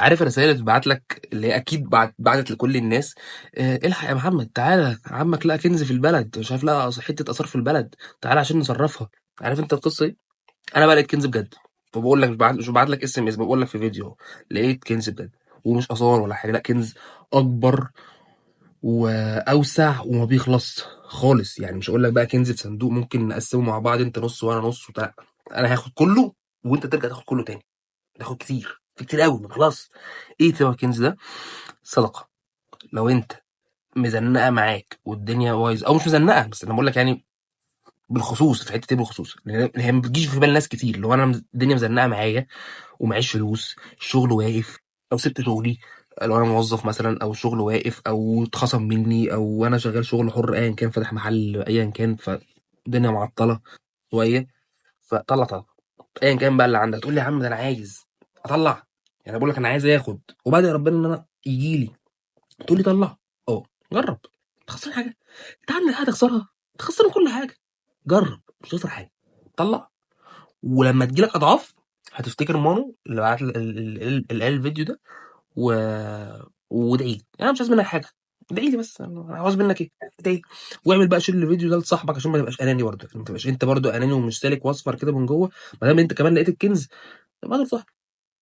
عارف الرسائل اللي بتبعت لك، اللي هي اكيد بعتت لكل الناس؟ الحق يا محمد، تعالى عمك لقى كنز في البلد، مش عارف لقى حتة اثار في البلد، تعالى عشان نصرفها. عارف انت القصة دي؟ انا بقى لقيت كنز بجد. فبقول لك مش ببعت لك SMS، بقول لك في فيديو لقيت كنز بجد، ومش اثار ولا حاجه، لا كنز اكبر واوسع وما بيخلص خالص. يعني مش هقول لك بقى كنز في صندوق ممكن نقسمه مع بعض، انت نص وانا نص وبتاع، انا هاخد كله وانت ترجع تاخد كله تاني، تاخد كتير، في كتير قوي ما خلاص. ايه تبقى الكنز ده؟ صدقه. لو انت مزنقه معاك والدنيا بايظة، او مش مزنقه، بس انا بقول لك يعني بالخصوص في حتة ايه بالخصوص، لان هي ما بتجيش في بال ناس كتير. لو انا الدنيا مزنقه معايا ومعيش فلوس، الشغل واقف، او سبت شغلي لو انا موظف مثلا، او شغل واقف، او اتخصم مني، او انا شغال شغل حر ايا كان، فاتح محل ايا كان، فالدنيا معطلة شويه، فطلع طلع ايا كان بقى اللي عندك. تقول لي يا عم ده انا عايز اطلع، يعني بقول لك انا عايز اخد وبعد يا ربنا ان انا يجي لي، تقول لي طلع. جرب، تخسر حاجة؟ انت عندك حاجة تخسرها؟ تخسر كل حاجة. جرب، مش تخسر حاجة، طلع. ولما تجيلك اضعاف هتفتكر مانو اللي بعت اللي قال الفيديو ده وادعي لي. انا مش عايز منك حاجة، ادعي لي بس، انا عاوز منك ايه؟ ادعي لي. واعمل بقى share الفيديو ده لصاحبك عشان ما تبقاش اناني برضه، ما تبقاش انت برضه اناني ومش سالك واصفر كده من جوه. ما دام انت كمان لقيت الكنز طب ما لصاحبك.